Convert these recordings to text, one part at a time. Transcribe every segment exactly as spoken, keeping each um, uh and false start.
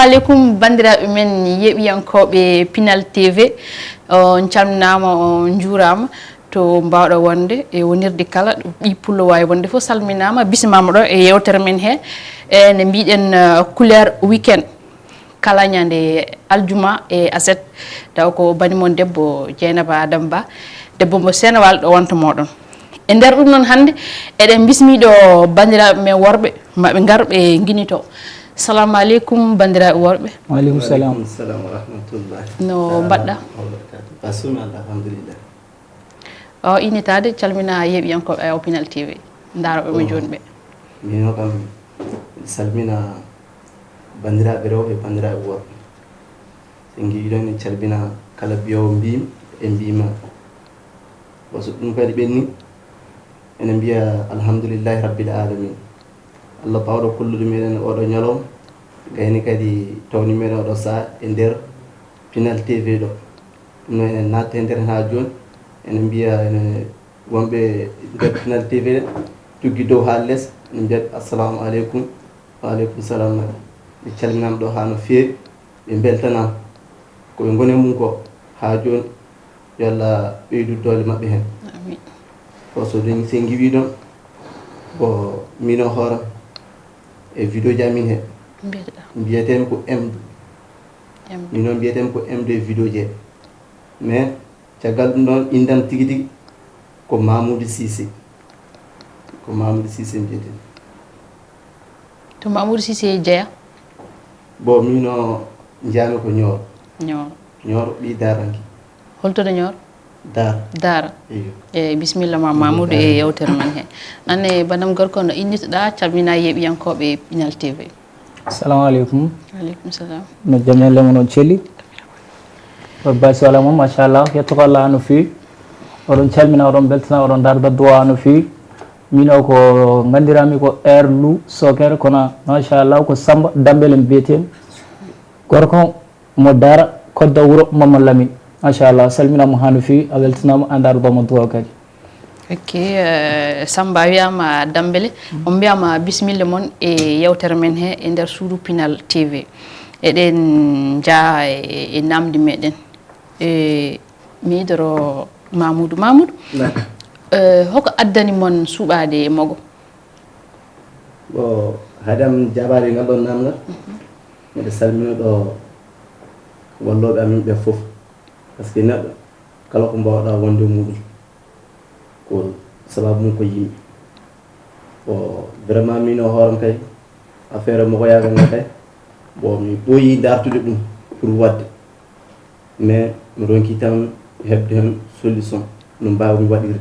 Aleykum, banndiraaɓe men yeeɓiyankooɓe Pinal T V, on calminaama, on njuuraama to mbaawɗa wonde e wonirde kala. Ɓii pullo waawi wonde fof salminaama, bismaama ɗo e yeewtere men he, e ne mbiɗen, eh, couleur weekend. Kala ñande aljuma e aset, taw ko bani mon debbo Dieynaba Adama Ba, debbo mo Senewal ɗo wonta mooɗon. E nder ɗum noon hannde, eɗen bismi ɗo banndiraaɓe men worɓe, maɓe ngar ɓe nginito. Salamu aleykum, banndiraaɓe worɓe. Waaleykum salam. Waaleykum salam wa rahmatullah. No mbaɗɗa? Wa barakatuh. Asuna, alhamdulillah. O innitaade, calmina yeeɓiyankooɓe Pinal T V, ndaarooɓe mo Bon, jooni ɓe. Mino kam, mi salmina banndiraaɓe rewɓe, banndiraaɓe worɓe. So en ngiɗi ɗon, en calmina kala mbiyoowo mbiymi e mbiyma. Bon, so ɗum kadi ɓenni, enen mbiya alhamdulillahi rabbil alamin. Allah baawɗo kollude meɗen oɗo ñalawma, gayni kadi tawni meɗen oɗo saha e nder Pinal T V ɗo. Ɗum noon enen natta e nder haa jooni, enen mbiya ene wonɓe nder Pinal T V ɗe, tuggi dow haa les, ene mbiya ɓe, "Assalamu aleykum." "Wa aleykum salam." Ɓe calminaama ɗo haa no feewi, ɓe mbeltanaama. Ko ɓe ngoni e mum ko haa jooni, yo Allah ɓeydu doole maɓɓe heen. Amin. Ko so ɗum, so en ngiwii ɗon, ko miin o hooram e vidéo ji amin he. Mbiyeteɗaa? Mbiyetee-mi ko M D. M D. Miin noon mbiyetee-mi ko M D vidéo ji. Mais caggal ɗum ɗoon, innde am tigi tigi ko Mamoudou Cissé. Ko Mamoudou Cissé mbiyetee. To Mamoudou Cissé jeya? Bon, miin o njeyaa-mi ko Nioro. Nioro. Nioro, ɓii Daaranke. Holto to Nioro? Daara. Daara. Iyo. Eyi, bisimilla ma, Mamoudou, e Daara. Yeewtere men he. Aan ne, banam gorko, no innitoɗaa, calmina yeeɓiyankooɓe Pinal T V. Assalamu aleykum. Waaleykum salam. No jam e lemo no celi? O basi wala mo, machallah, yetto ko Allah no feewi. Oɗon calmina, oɗon beltana, oɗon darda duwa no feewi. Min o ko nganndiraa-mi ko Air Lou Sokere, kono machallah ko Samba Dambele mbiyetee-mi. Gorko mo Daara, kodda wuro Mama Lamine. Machallah, salmina mo haa no feewi, a weltanaama, a darda mo duwa kadi. Ok, eh, Samba, a wiyaama Dambele, on mbiyaama bisimilla mon e yeewtere men he e nder suudu Pinal T V. Eɗen njaha e, e naamndi meɗen. E, mi idoro Mamoudou. Mamoudou, Naam. Eh, hoko addani mon suɓaade e Mogo? Bon, haade am jaabaade ngal ɗoon naamngal, mhm, miɗo salmina ɗo wallooɓe amin ɓe fof. Parce que neɗɗo kala ko mbaawɗaa wonde e muɗum, ko sababu mum ko yimɓe. Bon, vraiment, miin o hooram kay, affaire mogoyaagal ngal kay, bon, mi ɓooyi dartude ɗum pour waɗde. Mais mi ronki tan heɓde heen solution no mbaawmi waɗirde.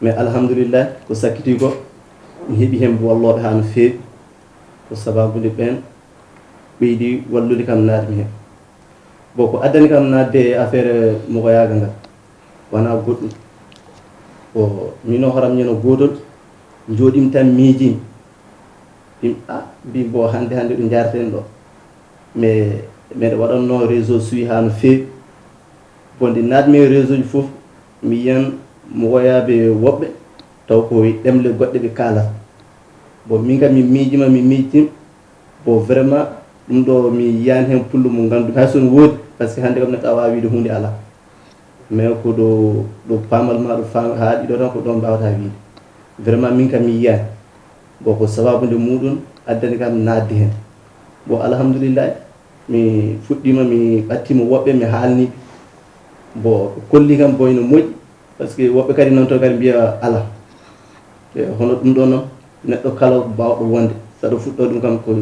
Mais alhamdulillah, ko sakkitii ko, mi heɓi heen wallooɓe haa no feewi. Ko sababude ɓeen ɓeydi wallude kam naatmi heen. Bon, ko addani kam naatde e affaire mogoyaagal ngal, wonaa goɗɗum. Ko miin o hooram ñande gootol, njooɗiimi tan miijiimi. Mbimi, "Ah," mbimi, "bon, hannde, hannde ɗo njaareten ɗo." Mais mbeɗa waɗannoo réseau suwi haa no feewi. Bon, nde naatmi e réseau ji fof, mi yiyan mogoyaaɓe woɓɓe, taw ko e ɗemle goɗɗe ɓe kaalata. Bon, min kam mi miijiima, mi miijtiima. Bon, vraiment, ɗum ɗo mi yiyaani heen pullo mo nganndu-, hay so no woodi, parce que hannde kam neɗɗo a waawaa wiyde huunde alaa. Mais ko ɗo, ɗo paamal ma ɗo faam-, haaɗi ɗo tan, ko ɗoon mbaawataa wiyde. Vraiment, min kam mi yiyaani. Bon, ko sababude muɗum addani kam naatde heen. Bon, alhamdulillahi, mi fuɗɗiima, mi ɓattiima woɓɓe, mi haalni ɓe. Bon, ɓe kolli kam, bon, ina moƴƴi, parce que woɓɓe kadi noon to kadi mbiya alaa. E hono ɗum ɗo noon, neɗɗo kala baawɗo wonde, saɗa fuɗɗoo ɗum kam ko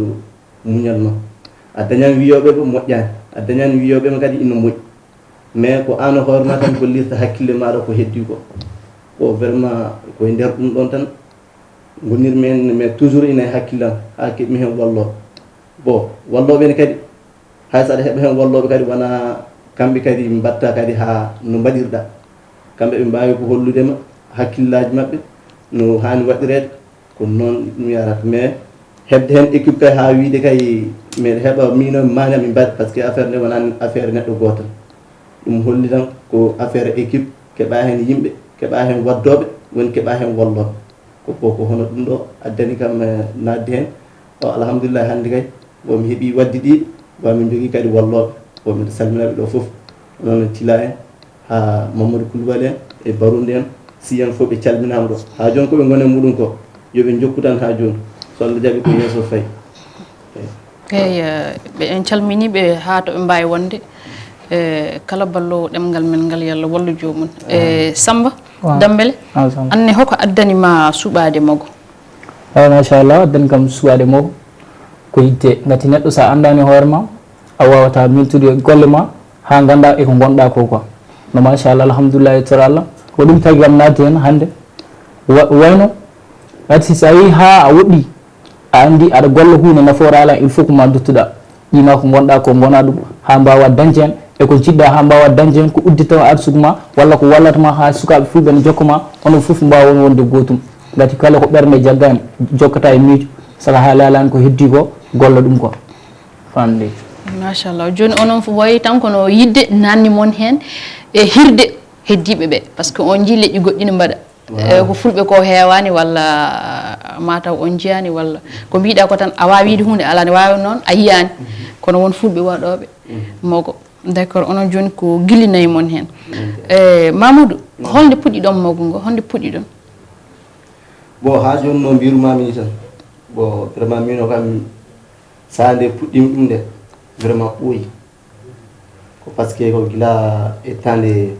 muñal ma. A dañan wiyooɓe ko moƴƴaani, a dañan wiyooɓe ma kadi ina moƴƴi. Mais ko aan e hoore ma tan gollirta hakkille maaɗa ko heddii ko. Ko vraiment ko e nder ɗum ɗoon tan ngonirmi heen, mais toujours ina e hakkille am, haa keɓmi heen wallooɓe. Bon, wallooɓe ne kadi, hay so aɗa heɓa heen wallooɓe kadi, wonaa kamɓe kadi mbaɗta kadi haa no mbaɗirɗa. Kamɓe ɓe mbaawi ko hollude ma hakkillaaji maɓɓe no haani waɗireede, ko noon ɗum yarata. Mais heɓde heen équipe kay haa wiyde kay mbeɗa heɓa miino maani mi mbaɗa, parce que affaire nde wonaa affaire neɗɗo gooto. Ɗum holli tan ko affaire équipe, keɓa heen yimɓe, keɓa heen waddooɓe, woni keɓa heen wallooɓe. Ko, ko, ko hono ɗum ɗo addani kam, eh, naatde heen. O, alhamdulillah, hannde kay, bon, mi heɓii waɗde ɗiɗi, Bon, min njogii kadi wallooɓe, bon, miɗo salmina ɓe ɗo fof, onon e Tila en, haa Mamadou Koulibaly en e Barounde en, si en fof ɓe calminaama ɗo. Haa jooni ko ɓe ngoni e muɗum ko, yo ɓe njokku tan haa jooni. So Allah jaɓi ko yeeso fayi. Eey. Eey, eh, ɓe, en calminii ɓe haa to ɓe mbaawi wonde. Eh, kala balloowo ɗemngal men ngal, yo Allah wallu joomum. Eh, Samba, Waaw. Dambele, Waaw, Samba. Aan ne hoko addani ma suɓaade Mogo? Eey, machallah, addani kam suɓaade Mogo ko yitte. Ngati neɗɗo so a anndaani hoore ma, a waawataa miiltude golle ma haa nganndaa e ko ngonɗaa ko quoi. No, machallah, alhamdulillahi, e tor Allah, ko ɗum tagi kam naati heen hannde. Wa-, wayno, ngati si a yehii haa a woɗɗii, a anndi aɗa golla huunde nafoore alaa, il faut ko ma duttuɗaa. Ƴiima ko ngonɗaa ko, ngonaa ɗum, haa mbaawaa dañde heen e ko njiɗɗaa, haa mbaawaa dañde heen ko udditata arsugu ma, walla ko wallata ma haa sukaaɓe fulɓe ne njokka ma, onon fof mbaawon wonde gootum. Ngati kala ko ɓernde jaggaani, jokkata e miijo, saka haa laalaani ko heddii ko, golla ɗum ko. Famɗi. Machallah. Jooni onon fof wayi tan kono yiɗde naatni mon heen e hirde heddiiɓe ɓe, par ce que on njii leƴƴi goɗɗi ne mbaɗa. Waaw. Eh, ko fulɓe ko heewaani walla mataw on njiyaani walla ko mbiɗa ko tan a waawi yiide huunde alaa ne waawi noon a yiyaani. Mhm. Kono won fulɓe waɗooɓe Mhm. Mogo. D'accord, onon jooni ko gilli nayi mon heen. Mhm. Eh, Mamoudou, Mhm. holnde puɗɗiɗon Mogo ngo? Holnde puɗɗiɗon? Bon, haa jooni no mbirumami ni tan. Bon, vraiment mino kam, sahaa nde puɗɗimi ɗum nde, vraiment ɓooyi. Ko parce que ko gila e temps nde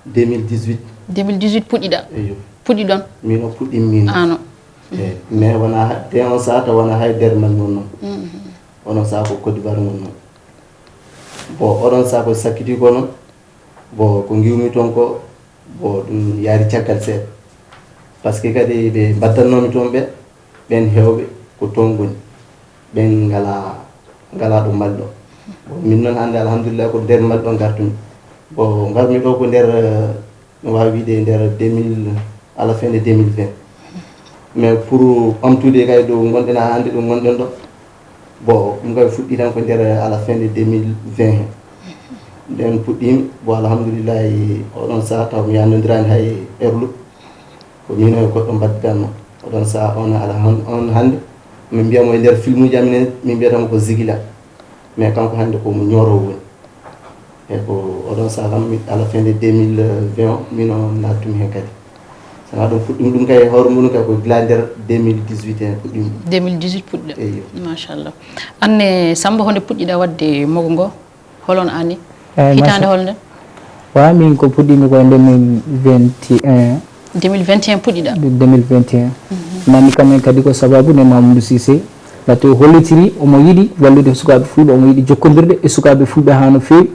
deux mille dix-huit. Deux mille dix-huit puɗɗiɗa? Eyo. Puɗɗiɗon? Mino puɗɗimi mino. Ano. Eh, mais wona ha-, te on saha taw wona hay nder man non non. Mhm. Onon saha ko Côte d'Ivoire mon non. Bon, oɗon saha ko sakkiti ko non. Bon, ko ngiwmi toon ko, bon, ɗum yaari caggal seeɗa. Par ce que kadi ɓe mbaddannoomi toon ɓe, ɓeen heewɓe ko toon ngoni. Ɓeen ngalaa, ngalaa ɗo mbaɗi ɗo. Bon, min noon hannde, alhamdulillah, ko nder mbaɗi ɗo ngartumi. Bon, ngarmi ɗo ko nder, eh, no waawi wiyde nder deux mille, à la fin de deux mille vingt. Mais pour ɓamtude kay ɗo ngonɗen haa hannde, ɗo ngonɗen ɗo, bon, ɗum kay fuɗɗi tan ko nder à la fin de deux mille vingt heen. Nden puɗɗiimi, bon, alhamdulillahi, oɗon saha taw mi yannondiraani hay Erlu. Ko miin e goɗɗo mbaddidanno. Oɗon saha on, ala hon-, on hannde, min mbiyamo e nder filmuuji amen, min mbiyatamo ko Zigila. Mais kanko hannde ko mo Nioro woni. E ko oɗon saha kam, mi, à la fin de deux mille vingt o, min o naattumi heen kadi. Sana ɗum fuɗɗumi ɗum kay, hoore mum kay ko gila nder deux mille dix-huit heen puɗɗimi ɗum. Deux mille dix-huit puɗɗiɗa? Eyo. Machallah. Aan ne, Samba, honde puɗɗiɗa waɗde Mogo ngo? Holon année? Eyi, hitaande machallah. Holnde? Wa min ko puɗɗimi ko e deux mille vingt et un. Deux mille vingt et un puɗɗiɗa? Deux mille vingt et un. Mhm. Nani kam en kadi ko sababu ne Mamoudou Cissé. Ngati o hollitiri omo yiɗi wallude sukaaɓe fulɓe, omo yiɗi jokkondirde e sukaaɓe fulɓe haa no feewi.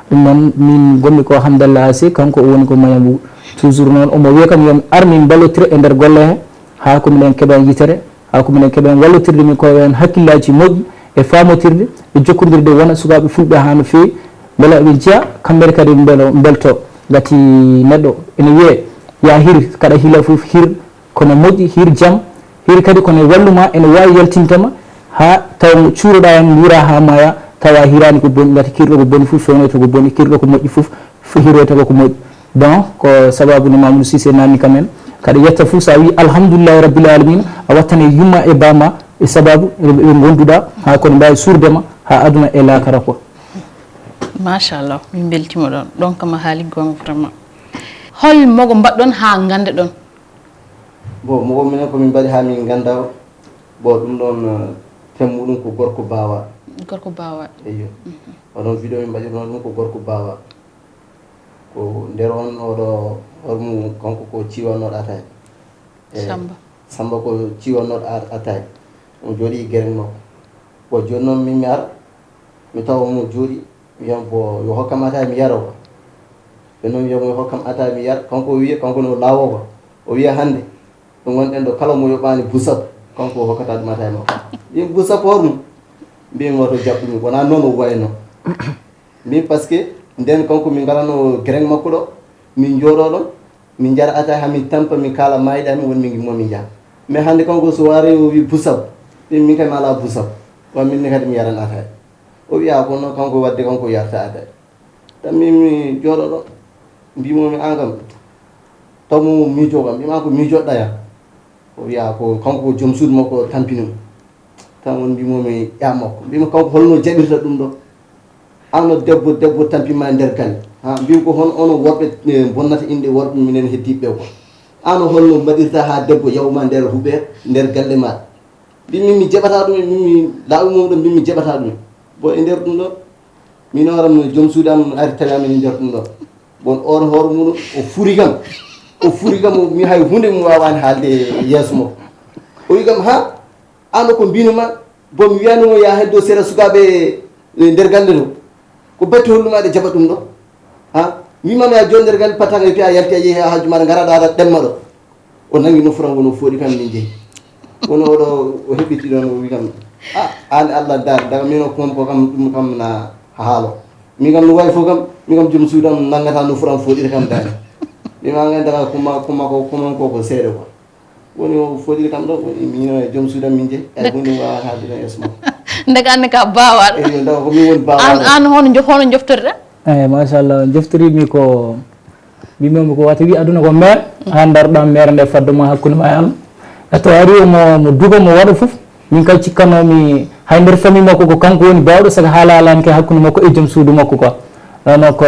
Ɗum noon min ngonmi ko Hamdallah Assé, kanko o woni ko Mayabu. Toujours noon omo wiya kam yo mi ar min mballotira e nder golle he, haa ko minen keɓa yitere, haa ko minen keɓa wallotirde min koye en hakkillaaji moƴƴi e faamotirde e jokkondirde wona sukaaɓe fulɓe haa no feewi. Mbela eɓe njiya kamɓe kadi mbelo mbelto. Ngati neɗɗo ene wiye ya hir, kaɗa hila fof hir, kono moƴƴi, hir jam, hir kadi kono e wallu ma ene waawi yaltinde ma haa taw cuuroɗaa heen nguura haa maaya, tawa hiraani ko boni, ngati kirɗo ko boni fof fewnoyta ko boni, kirɗo ko moƴƴi fof, fof hiroyta ko ko moƴƴi. Donc, ko sababu no Mamoudou Cissé nanni kam en, kaɗa yetta fof so a wii alhamdulillahi rabbil alamina, a wattane yumma e bama e sababu ɓe ngonduɗa, haa kono mbaawi suurde ma haa aduna e laakara ko. Machallah, min mbeltima ɗon. Ɗon kam a haali goonga vraiment. Hol Mogo mbaɗɗon haa nganndeɗon? Bon, Mogo minen ko min mbaɗi haa min ngannda o. Bon, ɗum ɗon, eh, thème muɗum ko gorko baawa. Gorko baawa. Eyo. Mhm. Oɗon vidéo min mbaɗirno ɗum ko gorko baawa. Ko nder on oɗo hormu kanko ko ciwannoɗo atay. E Samba. Samba ko ciwannoɗo a-, atay. Omo jooɗi e gereng makko. Bon, jooni noon min mi ara, mi tawa omo jooɗi, mi wiya mo yo hokkam atay mi yara o. Ɓe noon wiya mo yo hokkam atay mi yara, kanko o wiya, kanko no laawo ko. O wiya hannde, ɗo ngonɗen ɗo kala mo yoɓaani bu sappo, kanko o hokkata ɗum atay makko. Mbimi bu sappo hormu? Mbimi woto jaɓ ɗum, wonaa noon o wayno. Min, parce que nden kanko min ngarano gereng makko ɗo, min njooɗo ɗon, min njara atay haa min tampa, min kaala maayɗe amin, woni min ngimmo min njaha. Mais hannde kanko so wari o wi bu sappo, min, min kay mi alaa bu sappo. Wa min ne kadi mi yaran atay. O wiya ko noon kanko wadde kanko yarta atay. Tan min mi jooɗo ɗo, mbimo mi an kam, taw mo miijo kam, mbima ko miijoɗɗa ya. O wiya ko kanko ko joom suudu makko tampini mo. Tan on mbimomi ƴammakko, mbimi kanko holno jaɓirta ɗum ɗo? Ano debbo, debbo tampima nder galle. Ha, mbimi ko hono onon worɓe, eh, bonnata inɗe worɓe minen heddiɓe ɓe ko. Ano holno mbaɗirta ha debbo yawma nder huɓe, nder galle ma? Mbimi mi jaɓata ɗum, mbimi laawi mum ɗo, mbimi mi jaɓata ɗum. Bon, e nder ɗum ɗo, min hoore am, joom suudu am ari tawi amin e nder ɗum ɗo. Bon, on hoore mum o furi kam. O furi kam, o mi hay hunde mi waawani haalde yeeso makko. O wi kam, ha, ano ko mbinuma? Bon, mi wiyanoma ya heddo sera sukaaɓe, e nder galle ɗo. Ko batti hollumaɗe jaɓa ɗum ɗo? Ha? Wimama ya joni nder galle patang e piya yalti a yeehi a hajju maɗa ngaraɗa aɗa ɗemma ɗo. O nangi no furan wono fooɗi kam min jeehi. Wono oɗo o heɓɓiti ɗon o wi kam, a, an Allah da, daga min o kom ko kam ɗum kam na haalo. Min kam no wawi fof kam, min kam joom suudu am nangata no furan fooɗiri kam dani. Mi ma ngan daga kuma, kuma ko, kuma ko, ko seeɗa quoi. Woni o fooɗiri kam ɗo, woni min e joom suudu am min jeehi. Ay hunde mi wawa haalde ɗon yeeso makko. Ndeka anne ka bawaɗo. Eyo, ndawa ko min woni bawaɗo. An, an hono jo-, hono joftorɗa? Eyi, machallah, joftorimi ko, mbimomi ko wata wi aduna ko meer, ha darɗa meer nde fadde ma hakkunde ma e Allah. E to ari mo, mo duga mo waɗa fof, min kay cikkanomi hay nder famille makko ko kanko woni bawɗo, saka haala alani kay hakkunde makko e joom suudu makko quoi. Ɗon ko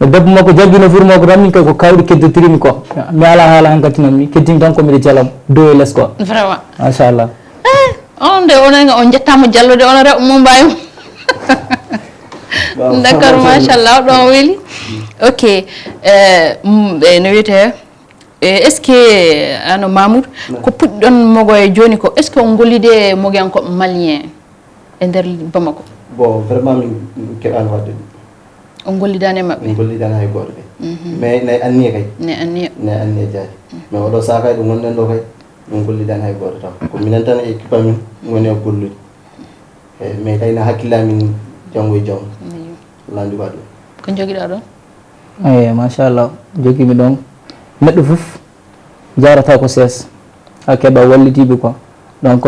no debbo makko jaggino fur makko tan, min kay ko kawɗi keddotirimi quoi. Mi ala haala hankadi noon, mi keddini tan ko miɗo jalamo dow e less quoi. Vraiment. Machallah. Eh, on de, onon on jettama jallude, onon rewɓe Mumbai. Waaw, d'accord, machallah. Machallah, ɗon weli. Ok, eh, mm, eh, no wiyete, eh, est-ce que, ano Mamoud, ko puɗɗon mogo e joni ko, est-ce que on gollide e mogiyankoɓe malien e nder Bamako? Bon, vraiment, min, min keɓano wadde ɗum. On gollidani e maɓɓe? Min gollidani hay gooto kay. Mhm. Mais nay anniya kay. Nay anniya. Nay anniya jaari. Mhm. Mais oɗo saha kay ɗo gonɗen ɗo kay, min gollidani hay gooto tan. Ko minen tan e équipe amin woni e gollude. Eyi, mais kay na hakkille amin janngo e janngo. Iyo. Landi waɗi. Ko jogiɗa ɗo? Eyi, machallah. Jogimi ɗon. Neɗɗo fof jarata ko sees. A keɓa wallitiiɓe quoi. Donc,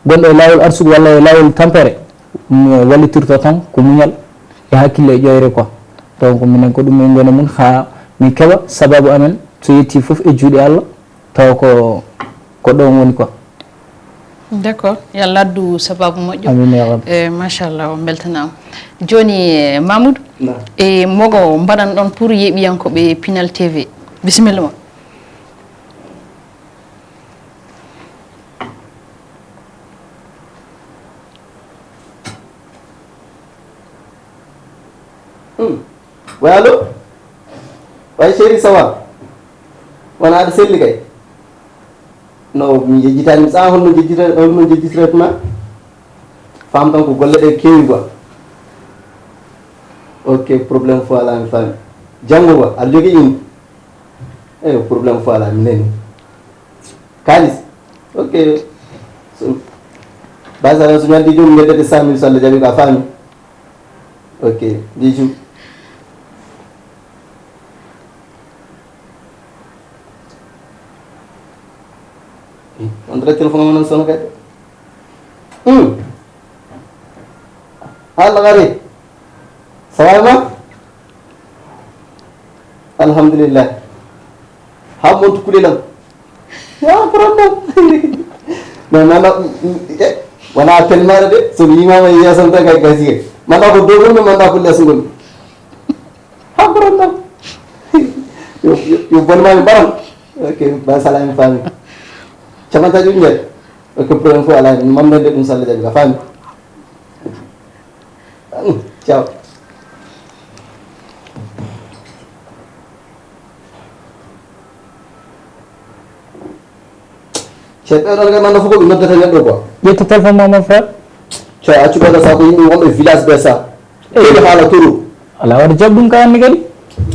gonɗo e laawol arsugo walla e laawol tampere, mo wallitirto tan ko muñal e hakkille e ƴoyre quoi. Donc, minen ko ɗum min ngoni mum haa min keɓa sababu amen so yetti fof e juuɗe Allah, tawa ko, ko ɗon woni quoi. D'accord, yo Allah addu sababu moƴƴo. Amin ya Rabbi. Eh, machallah, on beltanama. Joni, eh, Mamoudou, naam, e mogo mbaɗan ɗon pour yeeɓiyankoɓe Pinal T V. Bisimilla ma. Hmm. Way allo? Way chéri, ça va? Wona aɗa selli kay? No, mi yejjitani, mi sa holno jejjita, holno jejjitirat ma? Fam tan ko golle ɗe kewi quoi. Ok, problème fo ala, mi faami. Janngo quoi, aɗa jogii inde? Eyo, problème fo ala, mi nani. Kaalis? Ok. So, basala so mi addi joom, mi yeddete cent mille so Allah jaɓi ko a faami. Ok, bijou. On dirait téléphone o nan sona kadi. Hmm. Allah gari. Ça va ma? Alhamdulillah. Ha montu kuɗelam. Ya problème. Non, non, non. Eh, wona appel maɗa de. So mi yimama e yeeso tan kay gasi kay. Manda ko dow ngonmi, manda ko les ngonmi. Ha problème. Yo, yo, yo bonma mi mbaram. Ok, ba salami fami. Camantaji ujunere. Ok, problème fo ala. Mamnande ɗum salla jaɓi ka fami. Ciao. Ceerno, ɓeɗon kay manda fof ko ɓe noddata neɗɗo quoi. Ƴettu téléphone ma, mon frère. Ciao, accu ɓeɗo sa ko yimɓe wonɓe village ɓe sa. Eyi. Ɓeɗo haala toro. Ala waɗa jaɓ ɗum ka anni kadi.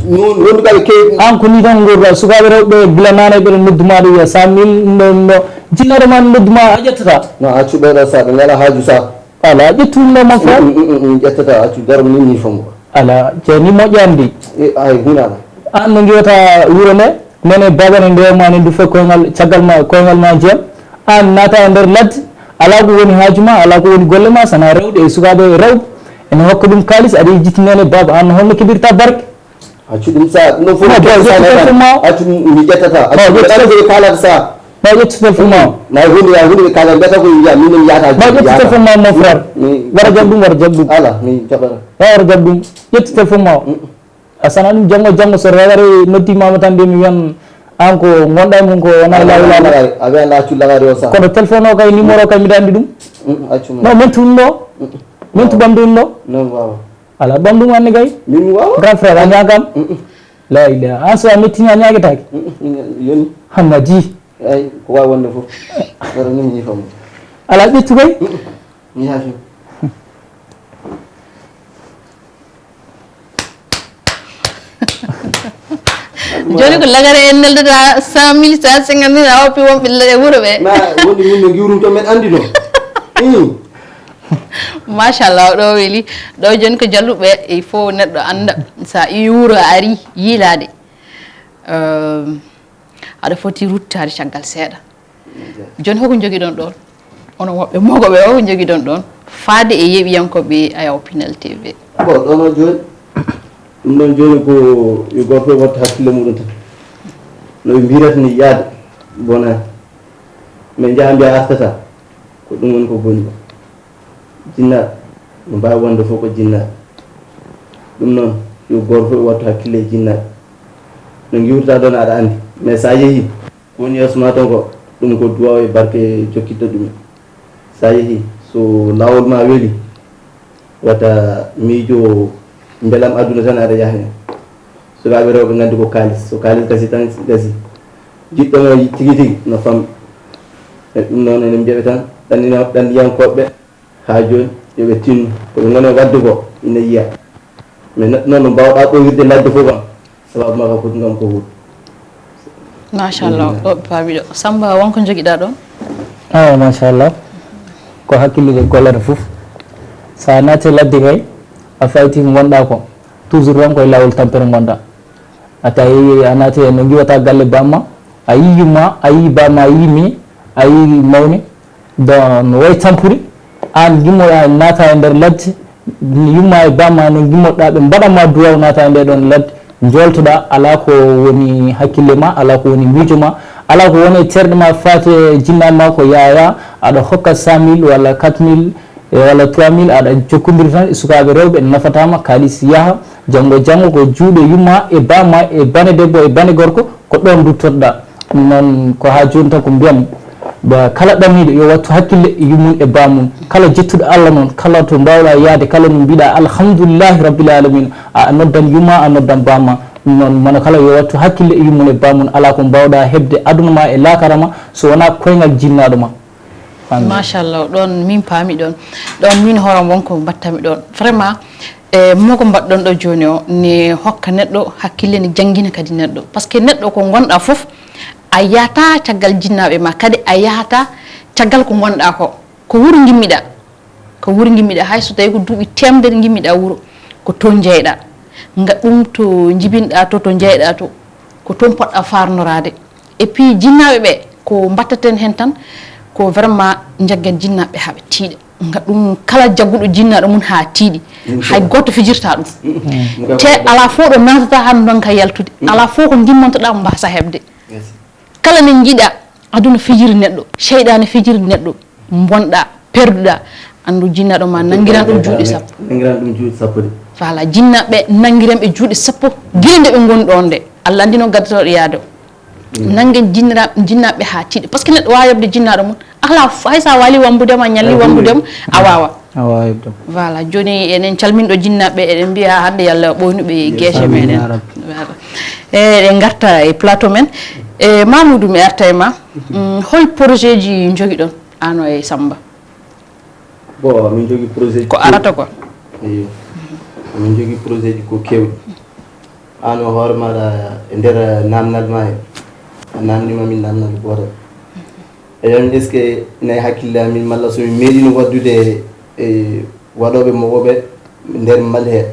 Nun wondu kadi kewi. An ko ni tan ngorɗa, sukaɓe rewɓe bila nana ɓeɗo nodduma ɗo wiya cent mille, ɗum ɗo, ɗum ɗo. Jinnaɗo ma nodduma a ƴettata. No, accu ɓeɗo sa ɓe ngala haaju sa. Ala, ƴettu ɗum ɗo, mon frère. Mm, mm, mm, mm, ƴettata, accu, garmi ni, mi fomo. Ala, ceerni moƴƴani de. E, ay, hunana. An no ngiwata wuro nde, nene baba ne ndewa ma ne ndu fof koyngal, caggal ma, koyngal ma jeem. An naata e nder ladde, ala ko woni haaju ma, ala ko woni golle ma, sana rewde e sukaaɓe rewɓe. Ene hokka ɗum kaalis, aɗa yejjiti nene baba, an holno keɓirta barke? Accu ɗum sa, ɗum ɗo fof. Non, bon, ƴettu téléphone ma. Accu mi ƴettata, accu mi ƴettata. Kaalata sa. Ma ƴettu téléphone ma o. Ma hunde, ya hunde ɓe kaala mbiyata ko yiya, min min yata. Ma ƴettu téléphone ma o, mon frère. Wara jaɓ ɗum, wara jaɓ ɗum. Ala, mi jaɓata. Ma wara jaɓ ɗum. Ƴettu téléphone ma o. A sana ɗum janngo, janngo so rewere noddi mama tan de mi wiyan an ko ngonɗa e mum ko wona laawol laawol. A wiyan la accu lagari o sa. Kono téléphone o kay, numéro o kay, mbiɗa anndi ɗum. Accu mo. Non, min tun ɗo. Min tu bamdun ɗo. Non, wawa. Ala bamdun anni kay. Min wawa. Grand frère, a ñaagam. La ilaha. An so a metti a ñaagetaake. Yoni. Hammadi. Ay, ko wawi wonde fof. Wara min ñiifam. Ala ƴettu kay. Mi yaafi. Joni ko lagare en neldata cent mille, cent cinquante mille, a oppi wonɓe le- e wuuro ɓe. Ma wonde min no giwrum to men andi no. Machallah, ɗo weli. Ɗo joni ko jalluɓe, il faut neɗɗo anda. Sa iwi wuuro a ari yiilade. Euh, aɗa foti ruttade caggal seeɗa. Joni hoko jogiɗon ɗon? Onon woɓɓe mogoɓe, hoko jogiɗon ɗon faade e yeɓiyankoɓe Ayaw Pinal T V? Bon, ɗon o joni, ɗum ɗon joni ko yo goto fof watta hakkille muɗum tan. No ɓe mbirata ni yaade bona. Min njaha mbiya artata. Ko ɗum woni ko boni ko. Jinnaɓe no mbawi wonde fof ko jinnaɓe. Ɗum noon yo goto fof wattu hakkille e jinnaɓe. No giwrata ɗon aɗa andi, mais sa yeehi ko woni yeeso ma tan ko ɗum ko duwaw e barke jokkitto ɗumen. Sa yeehi so lawol ma weli wata miijo belam aduna tan aɗa yaha hen. Sukaɓe rewɓe gandi ko kalis, so kalis gasi tan gasi. Jiɗɗo mo tigi tigi no famɗi. E ɗum noon enen mbiyaɓe tan ɗanniyankoɓe ha joni yoɓe tinno koɓe goni wadde ko ina yiya. Mais neɗɗo noon no mbawɗa ɗowirde ladde fof kam sababu ma kam foti gam ko wuur. Machallah, ɗo ɓe paami ɗo. Samba, wonko jogiɗa ɗon? Awa machallah, ko hakkillude gollata fof. Sa naati ladde kay a fayti ko gonɗa ko, toujours tan koye lawol tampere gonɗa. A tawi a naati no giwata galle bamma, a yi yumma, a yi bamma, a yi mi, a yi mawni. Don no wayi tampuri an gimmoɗa naata e nder ladde, yumma e bamma no gimmoɗa ɓe mbaɗanma duwaw naata e nde ɗon ladde. Joltoɗa ala ko woni hakkille ma, ala ko woni miijo ma, ala ko woni e terɗe ma fate jinnaɓe ma ko yaya aɗa hokka cent mille walla quatre mille e walla trois mille aɗa jokkodiri tan e sukaɓe rewɓe nafatama kalis yaha. Janngo janngo ko juuɗe yumma e bamma e bane debbo e bane gorko ko ɗon duttotoɗa. Ɗum noon ko haa jooni tan ko mbiyami, kala ɗanniiɗo yo wattu hakkille e yummum e baamum. Kala jettuɗo Allah noon, kala to mbaawɗa yahde, kala no mbiɗa alhamdulillahi rabbil alamina, a noddan yumma, a noddan baamma. Ɗum noon mono kala yo wattu hakkille e yummum e baamum. Alaa ko mbaawɗa heɓde aduna ma e laakara ma so wonaa koyngal jinnaaɗo ma. Machallah, ɗon min paami ɗon. Ɗon min horam wonko mbattami ɗon. Vraiment, e mogo mbaɗɗon ɗo jooni o ne hokka neɗɗo hakkille, ne janngina kadi neɗɗo. Parce que neɗɗo ko ngonɗa fof a yahata caggal jinnaaɓe ma, kadi a yahata caggal ko ngonɗa ko. Ko wuro ngimmiɗa, ko wuro ngimmiɗa, hay so tawi ko duuɓi temedere ngimmiɗa wuro, ko toon jeyɗa. Nga ɗum to njibinɗa to, to jeyɗa to, ko toon poɗɗa farnoraade. Et puis jinnaaɓe ɓe ko mbattaten heen tan ko vraiment njaggen jinnaaɓe haa ɓe tiiɗa. Nga ɗum kala jagguɗo jinnaaɗo mum haa tiiɗi, hay gooto fijirta ɗum. Te alaa fof ɗo naatata haa ndonka yaltude. Alaa fof ko ndimmontoɗa mbasa heɓde. Kala ne njiɗa aduna fijiri neɗɗo, seyɗaane fijiri neɗɗo, bonɗa, perduɗa, anndu jinnaaɗo ma nanngiran ɗum juuɗe sappo. Nanngiran ɗum juuɗe sappo de. Voilà, jinnaaɓe nanngiran ɓe juuɗe sappo gila nde ɓe ngoni ɗoon nde. Allah anndi noon gaddotooɗo yaade o. Nanngen jinnaaɓe haa tiiɗi. Parce que neɗɗo waawa yoɓde jinnaaɗo mum. Alaa hay so a waali wambude ma, ñalli wambude ma, a waawa. A waawa yoɓde mo. Voilà, jooni eɗen calminɗo jinnaaɓe, eɗen mbiya hannde yo Allah ɓooynu ɓe e geece meɗen. Voilà. E eɗen ngarta e plateau men. E Mamoudou, mi arta e ma. Mm, hol projet ji njogiɗon ano e Samba? Bon, min jogii projet ji ko arata ko. Eyo. Min jogii projet ji ko keewɗi. An o hoore maɗa e nder namnal ma he a namnima min namnal gootal. Eyo, est ce que ina e hakkille amin malla so min meeɗino waddude e waɗooɓe mogoɓe nder mal he?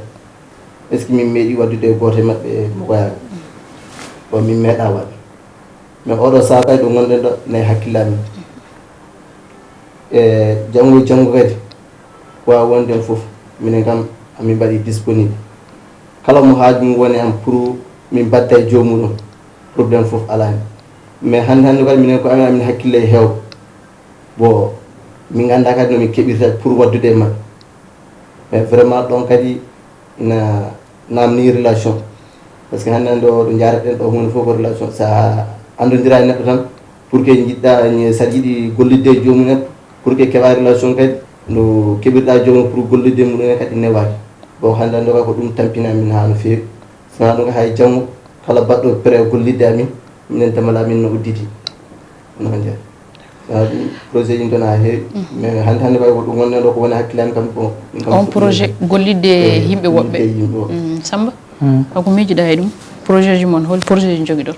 Est ce que min meeɗi waddude e gooto e maɓɓe mogoyaaɓe? Bon, min meeɗa waɗ. Mais oɗo saha kadi ɗo ngonɗen ɗo nayi hakkille amin. E janngo e janngo kadi ko wawi wonde en fof minen kam amin mbaɗi disponible. Kala mo haaju mum woni am pour min mbatta e joomum ɗum, problème fof alaa hen. Mais hannde hannde kadi minen ko amen amin hakkille e heew. Bon, min ngannda kadi no min keɓirta pour waddude e maɓɓe. Mais vraiment ɗon kadi ina namni relation. Parce que hannde hannde o ɗo njaaraɗen ɗo huunde fof ko relation. Sa anndondira e neɗɗo tan, pour que njiɗɗa, saɗa yiɗi gollidde e joomum en, pour que keɓa relation kadi, no keɓirɗa joomum pour gollidde e muɗum en kadi newaaki. Bon, hannde hannde o kay ko ɗum tampini amin haa no feewi. Sinaa ɗum kay hay janngo, kala baɗɗo prêt gollidde amin, minen Tamala amin no udditi. No jeeya. Sinaa ɗum projet ji ɗon haa heewi. Mais hannde hannde kay ko ɗum wonno ɗo ko woni hakkille am kam ko. Min kam On fuɗɗi projet gollidde e yimɓe woɓɓe. Gollidde e yimɓe woɓɓe. Mm, Samba, ko miijiɗa e ɗum? Projet ji mon, hol projet ji njogiɗon?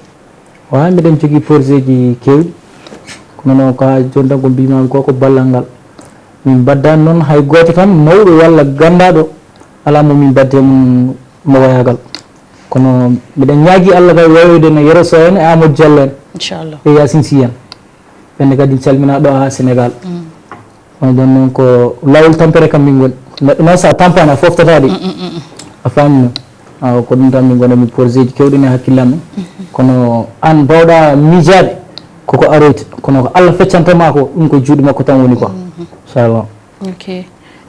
Wa, miɗen jogii projet ji keewɗi. Kono noon ko haa jooni tan ko mbiymaami ko, ko ballal ngal. Min mbaddani noon hay gooto kam mawɗo walla ganndaaɗo alaa mo min mbaddi e mum mogoyaagal. Kono miɗen ñaagii Allah kay waylude no Yero Sow en e Amadou Diallo en. Inchallah. E Yacine Sy en. Ɓenne kadi calminaa ɗo haa Sénégal. Kono ɗon noon ko laawol tampere kam min ngoni. Neɗɗo noon so a tampaani a foftataa de. A faami no? Awa ko ɗum tan min ngoni, mi projet ji keewɗi ne hakkille am. Kono aan mbaawɗa miijaade koko aroyta. Kono ko Allah feccanta ma ko, ɗum ko juuɗe makko tan woni quoi. Inchallah. Ok.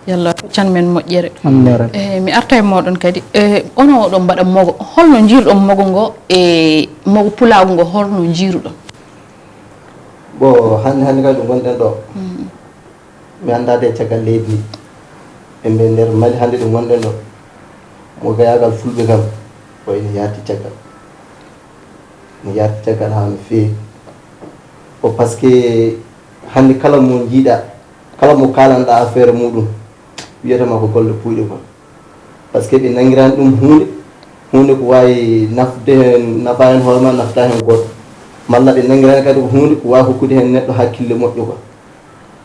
Yalla feccan men moƴƴere. Amin ya rabbi. Eh, mi arta e mooɗon kadi. Eh, onon oɗon mbaɗa mogo. Holno njiiruɗon mogo ngo e mogo pulaagu ngo, holno njiiruɗon? Bon, hannde hannde kadi ɗo ngonɗen ɗo. Mi anndaa de caggal leydi ndi. E nder Mali hannde ɗo ngonɗen ɗo. Mogoyaagal fulɓe kam, ko ene yahti caggal. Ene yahti caggal haa no feewi. Ko parce que hannde kala mo njiiɗa, kala mo kaalanɗa affaire muɗum, wiyata ma ko golle puuyɗe quoi. Parce que ɓe nanngiran ɗum huunde, huunde ko waawi nafde heen, nafa heen hoore ma, nafta heen goɗɗo. Malla ɓe nanngiran kadi ko huunde ko waawi hokkude heen neɗɗo hakkille moƴƴo quoi.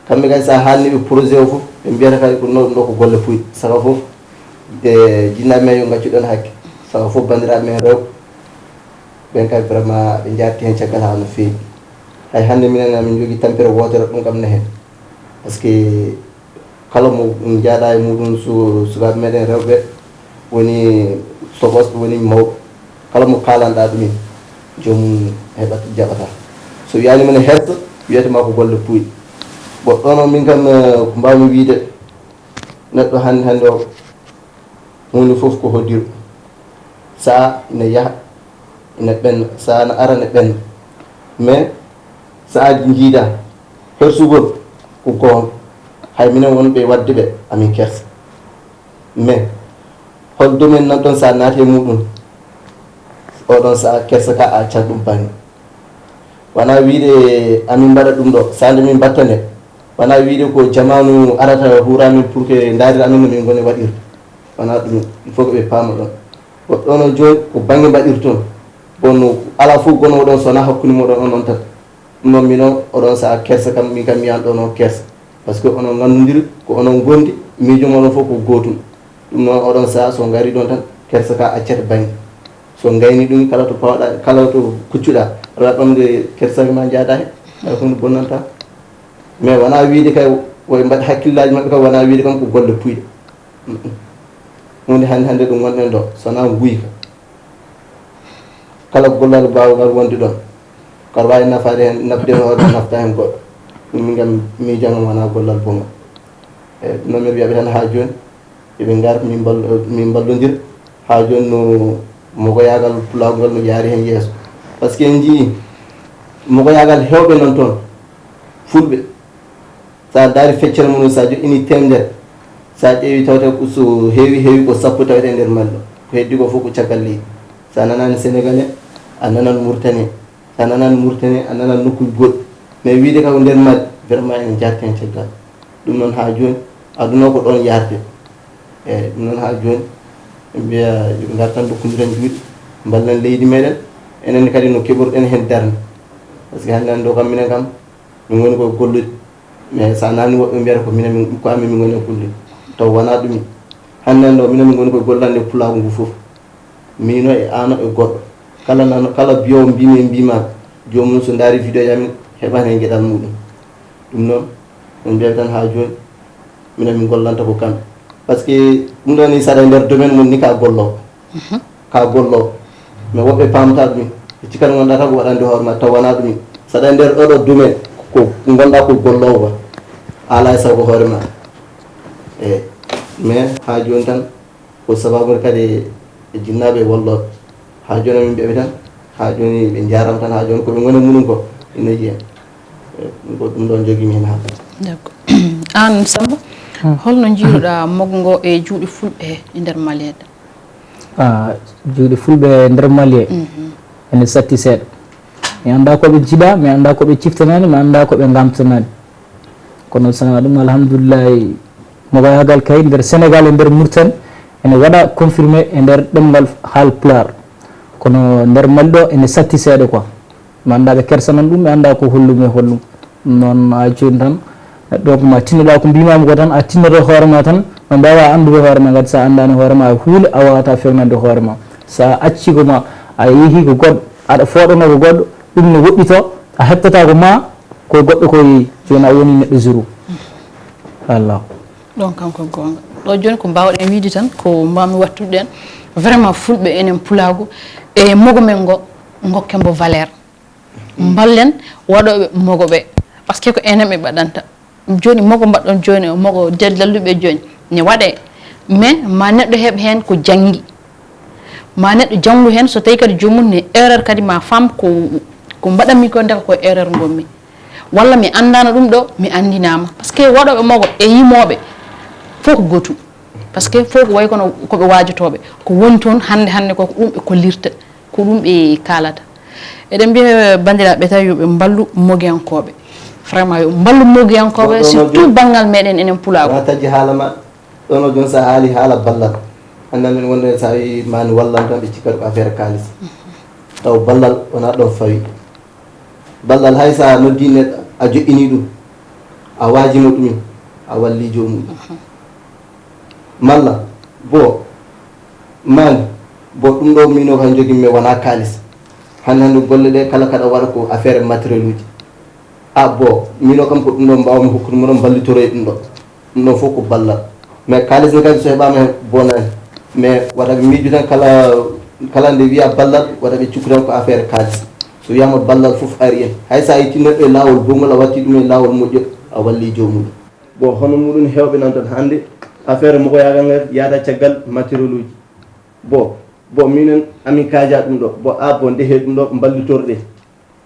Kamɓe kadi, so a haalni ɓe projet o fof, ɓe mbiyata kadi ko ɗum ɗo ko golle puuyɗe. Saka fof, e jinnaaɓe men yo ngaccu ɗon hakke. Saka fof, banndiraaɓe men rewɓe, ɓen kadi vraiment ɓe njaarti heen caggal haa no feewi. Hay hannde minen, amin njogii tampere wootere ɗum kam ne heen. Parce que kala mo njaaɗa e muɗum, su-, sukaaɓe meɗen rewɓe, woni tokosɓe, woni mawɓe, kala mo kaalanɗa ɗumen, joomum heɓat, jaɓata. So wiyaani mene hersa, wiyata ma ko golle puuyɗe. Bon, ɗon o min kam, eh, ko mbawmi wiide, neɗɗo hannde hannde o, huunde fof ko hoddiro. Sa'a ina yaha, ina ɓenna, sa'a ina ara, ina ɓenna. Mais sa'aaji njiida, hersugol ko goonga. Hay minen wonɓe waɗde ɓe, amin kersa. Mais hol domaine nan ɗon, so a naati e muɗum, oɗon sa'a kersa ka a accan ɗum bannge. Wona wiide amin mbaɗa ɗum ɗo, so nde min mbatta nde, wona wiide ko jamaanu arata huura min pour que ndaarira amin no min ngoni waɗirde. Wona ɗum, il faut que ɓe paama ɗon. Ko ɗon o jooni, ko bannge mbaɗirton. Bon, no alaa fof gonoowo ɗon, so wona hakkunde moɗon on on tan. Ɗum noon, minon, oɗon sa'a kersa kam, min kam mi yiyan ɗon o kersa. Parce que onon nganndondiri, ko onon ngondi, miijo moɗon fof ko gootum. Ɗum noon, oɗon sa'a so ngari ɗon tan, kersa ka accata bannge. So ngayni ɗum, kala to pawɗa, kala to kuccuɗa, aɗa waɗa ɗon nde kersa ma njaada he, hay hunde bonnanta. Mais wona wiide kay, woɓe mbaɗa hakkillaaji maɓɓe kam, wona wiide kam ko golle puyɗe. Mm-mm. Huunde hannde hannde ɗum ngonɗen ɗo, so wona nguyka. Kala gollal mbaawgal wonde ɗon, ko aɗa waawi nafaade heen, nafde hoore ma, nafta heen goɗɗo. Ɗum min kam miijano wona gollal bongal. E ɗum noon mbiɗa wiyaɓe tan haa jooni, eɓe ngar min mball-, min mballondir haa jooni no mogoyaagal pulaagu ngal no yaari heen yeeso. Par ce que en njiyii mogoyaagal heewɓe noon toon, fulɓe, so a ndaari feccere mum, so a joɗɗini teemedere, so a ƴeewi tawata ko so heewi heewi ko sappo tawete e nder Mali ɗo. Ko heddi ko fof ko caggal leydi. So a nanaani Sénégalais, a nanan Mauritanie. So a nanan Mauritanie, a nanan nokkuuji goɗɗi. Mais wiide ka ko nder Mali, vraiment ene jaarti heen caggal. Ɗum noon haa jooni, aduna o ko ɗoon yahrde. Eeyi, ɗum noon haa jooni, ɓe mbiya yo ɓe ngar tan ndokkondiren juuɗe, mballen leydi meɗen. Enen kadi no keɓorɗen heen darnde. Par ce que hannde hannde o kam minen kam, min ngoni koye gollude. Mais so a nani woɓɓe mbiyata ko minen min, ko amen min ngoni e gollude. Taw wonaa ɗum. Hannde hannde o minen min ngoni koye gollande pulaagu ngu fof. Miino e aano e goɗɗo. Kala nano, kala biyowo mbimi e mbima, joomum so ndaari vidéo ji amin, heɓan heen geɗal muɗum. Ɗum noon, min mbiyaɓe tan haa jooni, minen min gollanta ko kamɓe. Par ce que ɗum ɗo ni saɗa e nder domaine mum ni ka gollo. Ka gollo. Mais woɓɓe paamata ɗum. Cikkan ngonɗa tan ko waɗande hoore ma taw wona ɗum. Saɗa nder oɗo dume ko ngonɗa ko gollowo ba. Ala e sago hoore ma. E mais ha joni tan ko sababu kadi e jinnaɓe e wolloɓe. Ha joni min mbiyaɓe tan ha joni ɓe jarama tan ha joni koɓe goni muɗum ko ina yiya. E ɗum ko ɗum ɗon jogimi hen ha. D'accord. An Samba, holno jiiruɗa mogo ngo e juuɗe fulɓe he e nder Mali he? Ah, juuɗe fulɓe e nder Mali he ene satti seeɗa. Mi annda ko ɓe jiɗa, mi annda ko ɓe ciftanani, mi annda ko ɓe ngamtanani. Kono sana ɗum alhamdulillahi mogoyagal kay nder Sénégal e nder Mauritanie ene waɗa confirmé e nder ɗemngal haal pulaar. Kono nder Mali ɗo ene satti seeɗa quoi. Mi annda ɓe kersanan ɗum, mi annda ko hollum e hollum. Noon ha joni tan neɗɗo ko ma tinnoɗa ko mbimami ko tan a tinnoto hoore ma tan no mbawa anndude hoore ma kadi sa anndani hoore ma huunde a wawata fewnande hoore ma sa acci ko ma a yeehi ko goɗɗo aɗa fooɗano ko goɗɗo ɗum ne woɗɗito a heɓtata ko ma ko goɗɗo ko yeehi joni a woni neɗɗo zéro Allah ɗon kam ko goonga ɗo joni ko mbawɗen wiide tan ko mbawmi wattude ɗen vraiment fulɓe enen pulaagu e mogo men ngo ngokken mbo valeur mballen waɗooɓe mogo ɓe par ce que ko enen ɓe mbaɗanta jooni mogo mbaɗɗon jooni o mogo nder lalluɓe jooni ne waɗe mais ma neɗɗo heɓ heen ko janngi ma neɗɗo janngu heen so tawi kadi joomum ne erreur kadi ma fam ko ko mbaɗanmi ko ndeka ko erreur ngonmi walla mi anndano ɗum ɗo mi anndinama par ce que waɗooɓe mogo e yimooɓe fof ko gootum par ce que fof ko wayi kono koɓe waajotooɓe ko woni toon hannde hannde ko ko ɗum ɓe kollirta ko ɗum ɓe kaalata eɗen mbiya banndiraaɓe tawi yo ɓe mballu mogiyankooɓe vraiment yo mballu mogiyankooɓe surtout banngal meɗen enen pulaagu wona taƴi haala ma ɗono jooni sa haali haala ballal annanden wonde sa wi mani wallan tan ɓe cikkat ko affaire kaalis taw ballal wona ɗon fawi ballal hay sa noddi neɗɗo a joƴƴini ɗum a waajimo ɗumen a walli joomum malla bo mani bo ɗum ɗo mino kam jogimmi wona kaalis hande hande golle ɗe kala kaɗa waɗa ko affaire matériel uji a bo mino kam ko ɗum ɗo mbawmi hokkude moɗon mballitoro e ɗum ɗo ɗum ɗon fof ko ballal mais kaalis ne kadi so heɓama hen bonani mais wata ɓe miijo tan kala kala nde wiya ballal wata ɓe cikku tan ko affaire kaalis so wiyama ballal fof ari en hay sa itti neɗɗo e lawol bongol a watti ɗum e lawol moƴƴol a walli jomuɗum Bon, hono muɗum heewɓe noon tan hannde, afeere mogoyaagal ngal yahda caggal matériel uji. Bon, bon minen amin kaajaa ɗum ɗo, bon a bon ndehee ɗum ɗo mballitoroɗen.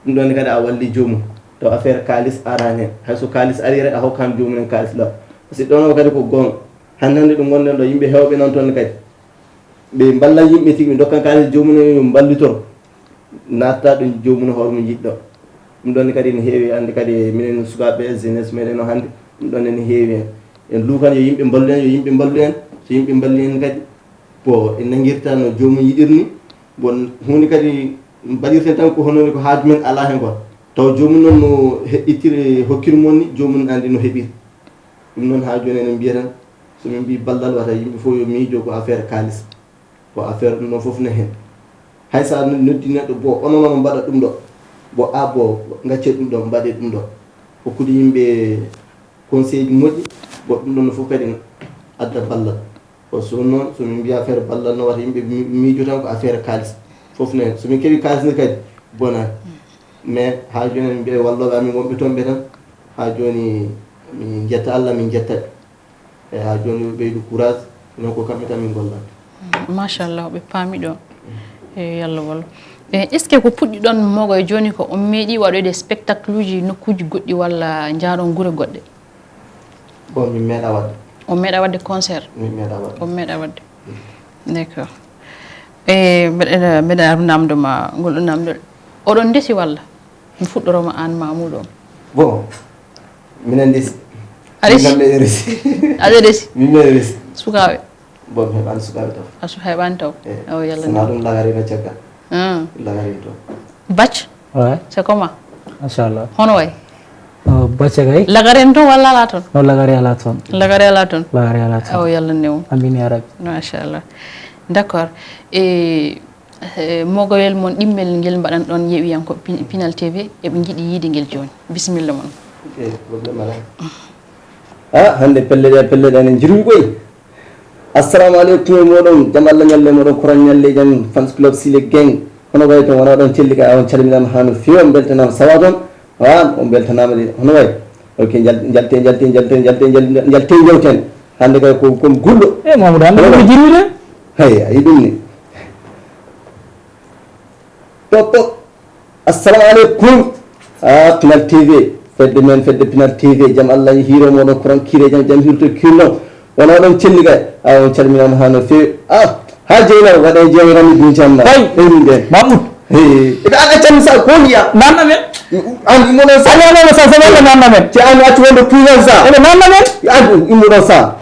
Ɗum ɗoon ne kadi a wallii joomum, taw afeere kaalis araani heen. Hay so kaalis arii rek a hokkaani joomum en kaalis ɗo. Par ce que ɗoon o kadi ko goonga. Hannde hannde ɗo ngonɗen ɗo, yimɓe heewɓe noon toon ne kadi, ɓe mballat yimɓe tigi, ɓe ndokkan kaalis joomum en yo mballitoro. Natta ɗum joomum hoore mum yiɗɗo. Ɗum ɗon kadi ne heewi hannde kadi minen sukaaɓe jeunesse meɗen o hannde ɗum ɗon ne heewi heen. En luukan yo yimɓe mballu en, yo yimɓe mballu en, so yimɓe mballi en kadi ko en nangirta no joomum yiɗirni. Bon huunde kadi mbaɗirten tan ko hono ko haaju men alaa heen quoi. Taw joomum noon no heɓɓitiri hokkiri mon ni joomum anndi no heɓiri. Ɗum noon haa jooni enen mbiya tan so min mbii ballal wata yimɓe fof yo miijo ko affaire kaalis. Ko affaire ɗum ɗon fof ne heen. Hay so a noddi neɗɗo bo onon onon mbaɗa ɗum ɗo bo a bo gacce ɗum ɗo mbaɗe ɗum ɗo hokkude yimɓe conseil ji moƴƴi bo ɗum ɗon fof kadi ne adda ballal. Ko so noon so min mbiya affaire ballal no wata yimɓe miijo tan ko affaire kaalis fof ne heen so min keɓi kaalis ne kadi bonani mais haa jooni en mbiya wallooɓe amin wonɓe toon ɓe tan haa jooni min njetta Allah min njetta ɓe. Eyi haa jooni yo ɓeydu courage non ko kamɓe tan min gollanta. Machallah ɓe paami ɗo. Eyi yo Allah wallu. Eyi est ce que ko puɗɗi ɗon mogo e jooni ko on meeɗi waɗoyde spectacle uji nokkuuji goɗɗi walla njaaɗon gure goɗɗe? Bon min meeɗa waɗde. On meeɗa waɗde concert? Min meeɗa waɗde. On meeɗa waɗde. D'accord. Eyi mbeɗa mbeɗa namdo ma ngol ɗo namdo oɗon ndesi walla? Mi fuɗɗoroma aan Mamoudou on. Bon, minen ndesi. A resi? Min kam miɗo resi. Aɗa resi? Min miɗo resi. Sukaaɓe? Bon, mi heɓaani sukaaɓe taw. A su heɓaani taw? Eh, awa yalla. Sinaa ɗum lagarii na caggal. Ah. Lagarii to. Bac? Ouais. C'est comment? Machallah. Hono way? Oh, bacca kay. Lagare en toon walla alaa toon? No lagare alaa toon. Lagare alaa toon? Lagare alaa toon. Awa yalla newo. Amin ya rabbi. Machallah. D'accord. E Mogoyel mon ɗimmel ngel mbaɗan ɗon yeewiyanko Pinal TV eɓe njiɗi yiide ngel jooni. Bisimilla mon. A hannde pelle ɗe pelle ɗe ne njirwi koy. Assalamu aleykum e moɗon jam Allah ñalle moɗon koran ñalle jam fans club sile gang. Hono wayi toon, wona ɗon celli kay, on calminaama haa no feewi, on mbeltanaama sawa toon. Haa on mbeltanaama de, hono wayi. Ok, njal-, njalte, njalte, njalte, njalte, njalte, njalte, njawten. Hannde kay ko, ko gulɗo. E Mamadou, hannde ko jirwide. Hey, a yi ɗum ni. Pop, pop. Assalamu aleykum. Ah, Pinal T V. Fedde men, fedde Pinal T V. Jam Allah hiiro moɗon, kuran kiire jam, jam hirto kirno. Wona ɗon celli kay. Ah, on calminaama haa no feewi. Ah, haa Jeynaba, waɗa e jeeynami ɗum camma. Hey, ɗum de. Mamoud. Hey, ɓe an accam sa ko wiya. Nanna men. An imo ɗon sa. An imo ɗon sa, sa walla nanna men. Ci an acci wonde puyngal sa. Ene nanna men. An imo ɗon sa.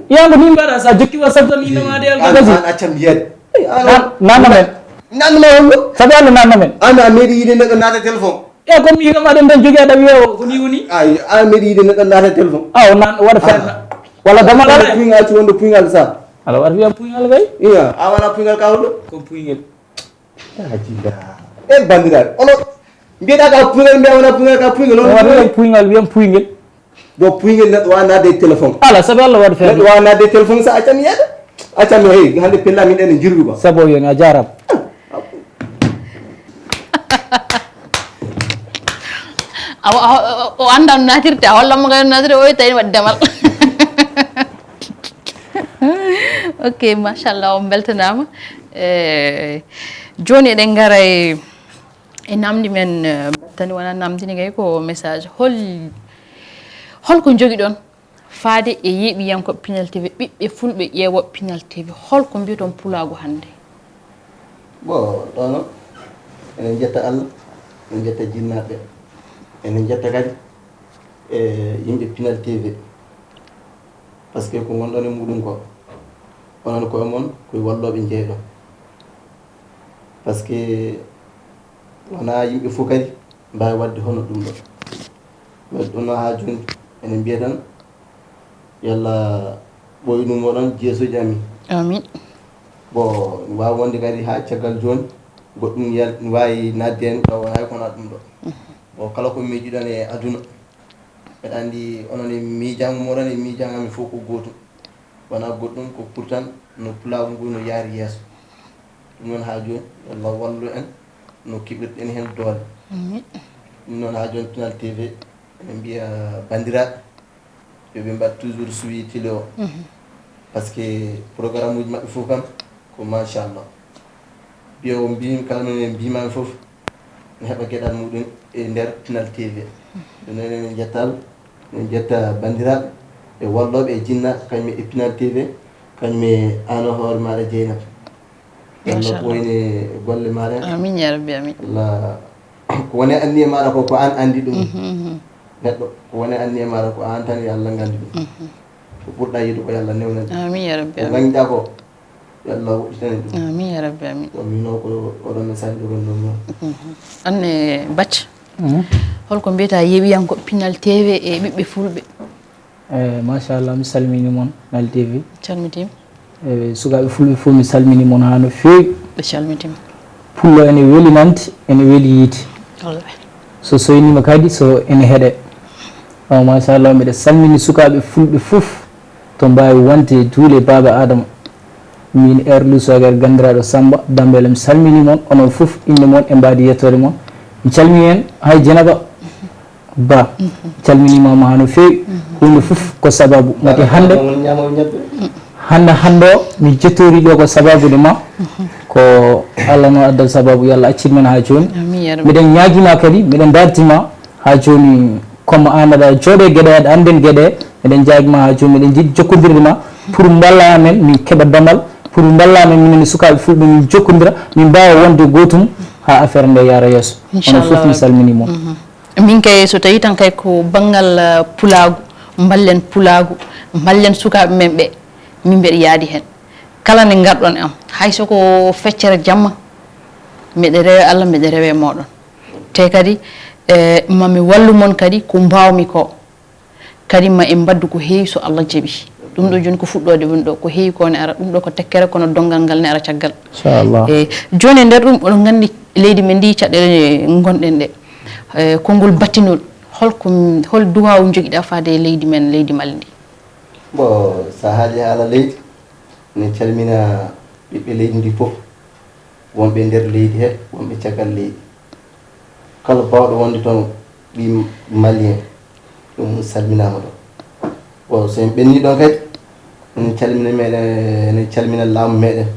Yango ni mbaɗa sa jokki wa sabta ni nama de An, algagaji. An accam yiyat. Hey, an Nan-, nanna men. Nanna ma wonno. Sabi Allah nanna men. An a meɗi yiide neɗɗo naata téléphone. E ko mi yiɗo ma ɗum tan jogi aɗa wiya o ko ni woni. Ay, a meɗi yiide neɗɗo naata téléphone. Aw nan waɗa fen. Wala dama ɗala. Puyngal acci wonde puyngal sa. Ala waɗa wiya puyngal kay. Iya, a wona puyngal ka holɗo? Ko puyngal. Ajida. E bandiraɓe. Ono mbiyeɗa ka puyngal, mbiya wona puyngal ka puyngal. Wona puyngal, wiyam puyngal. Ɗo puyngal neɗɗo wawa nadde e téléphone. Ala sabi Allah waɗa fen. Neɗɗo wawa nadde e téléphone sa accam yiyede. Accam no hey, hande pella min ɗen e jirwi quoi. Sabo yoni a jarama. Awa o- o- o annda no natirte, a hollan mo kay no natirte, o tawi waɗi demal. Ok, machallah, on beltanama. Eh, joni eɗen ngara e e namdi men, eh, battani wona namdi ni kay ko message. Hol holko jogiɗon faade e yeeɓiyankoɓe Pinal T V, ɓiɓɓe fulɓe ƴeewoɓe Pinal T V? Holko mbiyaton pulaagu hannde? Bon, ɗono enen jetta Allah, enen jetta jinnaɓe, enen jetta kadi e yimɓe Pinal T V. Par ce que ko gonɗon e muɗum ko, onon koye mon koye walloɓe jeeyɗon. Par ce que wona yimɓe fof kadi mbawi wadde hono ɗum ɗo. Mais ɗum ɗo ha joni ene mbiya tan, yalla ɓoynu moɗon jeesuji amin. Amin. Bon, wawi wonde kadi ha caggal joni goɗɗum yal wawi nadde hen taw hay kona ɗum ɗo. Bon, kala ko miijiɗon e aduna, mbeɗa andi onon e miijango moɗon e miijango amin fof ko gotum. Wona goɗɗum, ko pour tan no pulaagu ngu no yaari yeeso. Ɗum noon ha joni Allah wallu en no keɓirɗen hen doole. Ɗum noon ha joni Pinal T V ene mbiya bandiraɓe yo ɓe mbaɗ toujours suivi télé o. Par ce que programme uji maɓɓe fof kam ko machallah. Mbiya o mbimi kala no en mbimami fof ne heɓa geɗal muɗum e nder Pinal T V. Ɗum noon enen jettal, en jetta bandiraɓe e walloɓe e jinna kañum e Pinal T V, kañum e ano hoore maɗa Jeynaba. Yalla ko wayne golle maɗa. Amin ya rabbi amin. Allah ko woni anniye maɗa ko ko an andi ɗum. Neɗɗo ko woni anniye maɗa ko an tan yo Allah gandi ɗum. Ko ɓurɗa yiɗu ko yo Allah newnan. Amin ya rabbi amin. Ko gañɗa ko yo Allah woɗɗitane ɗum. Amin ya rabbi amin. Ko mino ko oɗon message ɗo gonɗon noon. Anne bacc. Holko mbiyata yeeɓiyanko Pinal T V e ɓiɓɓe fulɓe? Eyi machallah mi salmini mon Nal T V. Calmitima. Eyi sukaaɓe fulɓe fof mi salmini mon haa no feewi. Ɓe calmitima. Pullo ene weli nande ene weli yiite. Wallahi. So soyniima kadi so ene heɗe. Aw machallah mbiɗa salmini sukaaɓe fulɓe fof to mbaawi wonde duule baaba Adama. Min Erlu Soger ganndiraaɗo Sammba Dammbele mi salmini mon onon fof innde mon e mbaadi yettoode mon. Mi calmini en hay Jenaba. Ba calminimama ha no fewi. Hunde fof ko sababu ngati hande hande hande o mi jettori ɗo ko sababude ma. Ko allah no adda sababu yo allah accir men ha joni. Miɗen ñaguima kadi miɗen dartima ha joni comme an aɗa jooɗe gueɗe aɗa anden gueɗe. Miɗen jaguima ha joni miɗen jiiɗi jokkodirde ma pour mballa amen min keeɓa damal pour mballa amen minen e sukaɓe fulɓe min jokkodira min mbawa wonde gotum ha affaire nde yara yesso. Onon fof mi salmini mon. Min kay so tawi tan kay ko banngal pulaagu, mballen pulaagu, mballen sukaaɓe men ɓe, min mbeɗa yaadi heen. Kala nde ngarɗon e am, hay so ko feccere jamma, mbeɗa rewa e Allah, mbeɗa rewa e mooɗon. Te kadi e ma mi wallu mon kadi ko mbaawmi ko. Kadi ma en mbaddu ko heewi so Allah jaɓi. Ɗum ɗo jooni ko fuɗɗoode woni ɗo, ko heewi ko ne ara, ɗum ɗo ko tekkere kono donngal ngal ne ara caggal. Inchallah. E jooni e nder ɗum oɗon nganndi leydi men ndi caɗeele ngonɗen ɗe. E konngol battinol holko hol duwaawu njogiɗa faade e leydi men leydi Mali ndi? Bon so a haali haala leydi ne calmina ɓiɓɓe leydi ndi fof. wonɓe e nder leydi he, wonɓe caggal leydi. Kala baawɗo wonde toon ɓii Malien, ɗum salminaama ɗo. Bon, so en ɓenni ɗon kadi, enen calmina meɗen, enen calmina laamu meɗen.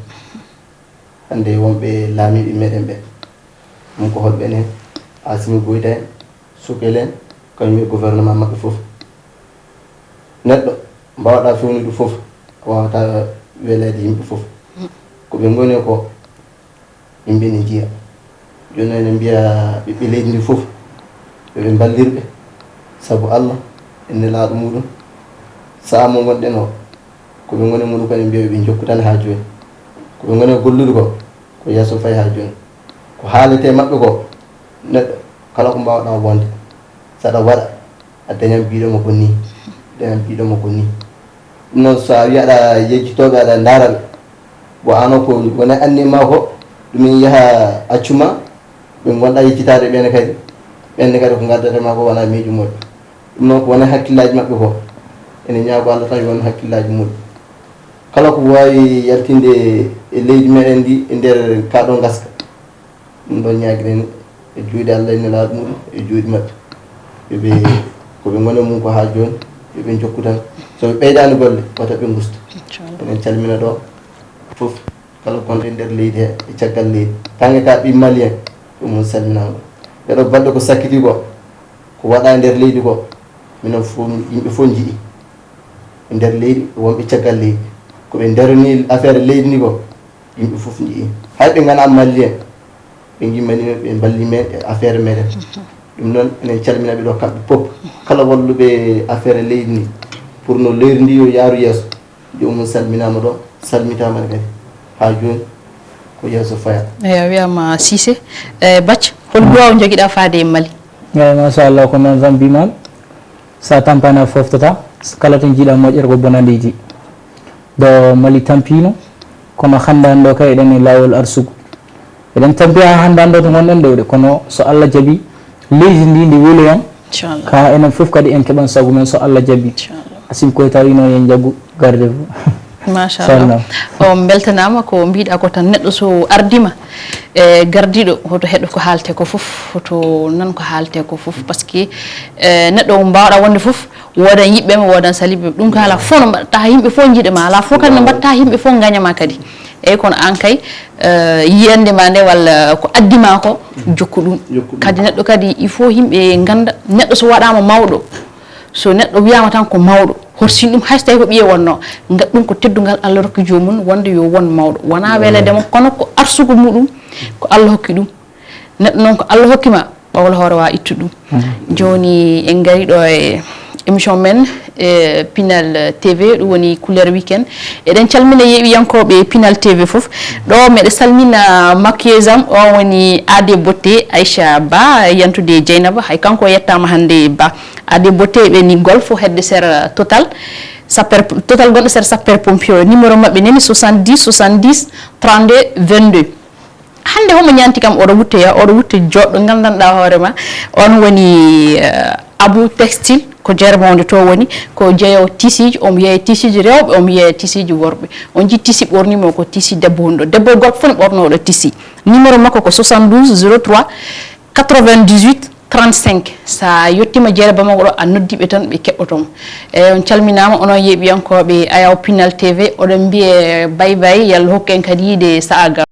Hannde wonɓe laamiiɓe meɗen ɓe. Ɗum ko holɓe enen? Asimi Goyta en, Sokelen, kañum e gouvernement maɓɓe fof. Neɗɗo, mbaawɗaa fewnude fof, a waawataa weleede yimɓe fof. Ko ɓe ngoni ko, yimɓe ne njiya. Jooni noon ene mbiya ɓiɓɓe leydi ndi fof, yo ɓe mballirɓe, sabu Allah e nelaaɗo muɗum. Sahaa mo ngonɗen o, ko ɓe ngoni muɗum ko ene mbiya yo ɓe njokku tan haa jooni. Ko ɓe ngoni gollude ko, ko yeeso fayi haa jooni. Ko haalete maɓɓe ko, neɗɗo kala ko mbaawɗaa wonde, saɗa waɗa, a dañan biiɗo mo ko nii, dañan biiɗo mo ko nii. Ɗum noon, so a wii aɗa yejjitoo ɓe, aɗa ndaara ɓe, bon, aan o ko woni anniya maa ko, ɗum en yaha accu ma, ɓe ngonɗaa yejjitaade ɓeen kadi, ɓeen ne kadi ko ngaddata ma ko wonaa miijo moƴƴo. Ɗum noon ko wonaa hakkillaaji maɓɓe ko, ene ñaago Allah tan yo won hakkillaaji muɗum. Kala ko waawi yaltinde e leydi meɗen ndi e nder kaa ɗoo ngaska, ɗum ɗoon ñaagiren e juuɗe Allah e nelaaɗo muɗum e juuɗe maɓɓe. Yo ɓe, ko ɓe ngoni e mum ko haa jooni, yo ɓe njokku tan. So ɓe ɓeydaani golle, wata ɓe ngusta. Inchallah. Eɗen calmina ɗo fof, kala gonɗo e nder leydi he, e caggal leydi. Tawde ka ɓii Malien, ɗum on salminaama. Ɗee ɗoo balɗe ko sakkitii ko, ko waɗaa e nder leydi ko, minen fof, yimɓe fof njiyi. E nder leydi, wonɓe caggal leydi. Ko ɓe ndarani affaire leydi ndi ko, yimɓe fof njiyi. Hay ɓe nganaa Malien, ɓe njiyi Malien, ɓe mballi men e affaire meɗen. Ɗum noon, enen calmina ɓe ɗo kamɓe fof. Kala walluɓe affaire leydi ndi, pour no leydi ndi yo yaaru yeeso. Joomum salminaama ɗo, salmitaama ne kadi. Haa jooni, ko yeeso faya. Eyi, a wiyaama Cissé. E, Bac, hol duwaaw njogiɗaa faade e Mali? Eyi, machallah, ko noon tan mbiimaami. So a tampaani a fooftataa, kala to njiiɗaa moƴƴere ko bonanndeeji. Do Mali tampiino, kono hannde ɗo kay eɗen e laawol arsugo. Eɗen tampi haa hannde ɗo to ngonɗen ɗo de, kono so Allah jaɓi, leydi ndi ndi weloyan. Inchallah. Ka enen fof kadi en keɓan sago men so Allah jaɓi. Inchallah. Asim Koyta wino yen jaggu garde vous. Machallah. Inchallah. O mbeltanaama ko mbiɗa ko tan neɗɗo so ardima e gardiɗo hoto heɗo ko haalte ko fof, hoto nan ko haalte ko fof, parce que, e, neɗɗo o mbaawɗa wonde fof, woodan yiɓɓe ma, woodan saliɓe ma. Ɗum ko haala fof no mbaɗata, haa yimɓe fof njiɗa ma, alaa fof kadi no mbaɗata haa yimɓe fof ngaña ma kadi. Eyyi, kono aan kay, eh, yiyannde ma nde walla ko addi ma ko, jokku ɗum. Jokku ɗum. Kadi neɗɗo kadi, il faut yimɓe ngannda, neɗɗo so waɗaama mawɗo, so neɗɗo wiyaama tan ko mawɗo, horsin ɗum, hay so tawi ko ɓiye wonno, nga-, ɗum ko teddungal Allah rokki joomum wonde yo won mawɗo. Wonaa weleede mo, kono ko arsugo muɗum, ko Allah hokki ɗum. Neɗɗo noon ko Allah hokki ma, ɓawla hoore wa ittu ɗum. Mhm. Jooni en ngari ɗo e émission men, e Pinal T V, ɗum woni Couleur Weekend. Eɗen calmina yeeɓiyankooɓe Pinal T V fof. Ɗo meɗe salmina maquilleuse am, o woni Ade Botte, Aïcha Ba, yantude Dieynaba, hay kanko yettaama hannde Ba. Ade Botte ɓe ni Golf hedde sera Total. Sapeur, Total gonɗo sera sapeur pompier o. Numéro maɓɓe nani soixante-dix soixante-dix trente-deux vingt-deux. Hannde homo ñaanti kam oɗo wuttoya, oɗo wutto joɗɗo nganndanɗaa hoore ma. On woni, eh, Abou Textile, ko Jeere Mawnde to woni, ko jeeyo tisiji, omo yeeya tisiji rewɓe, omo yeeya tisiji worɓe. On nji tisi ɓorni mo ko tisi debbo woni ɗo. Debbo e gorko fof ne ɓorno oɗo tisi. Numéro makko ko soixante-douze zéro trois quatre-vingt-dix-huit trente-cinq. Sa yettiima Jeere Bamako ɗo, a noddi ɓe tan, ɓe keɓɓoto mo. Eyyi, on calminaama, onon yeeɓiyankooɓe Ayaw Pinal T V, oɗon mbiye bay bay, yo Allah hokku en kadi yiide sa'a ga.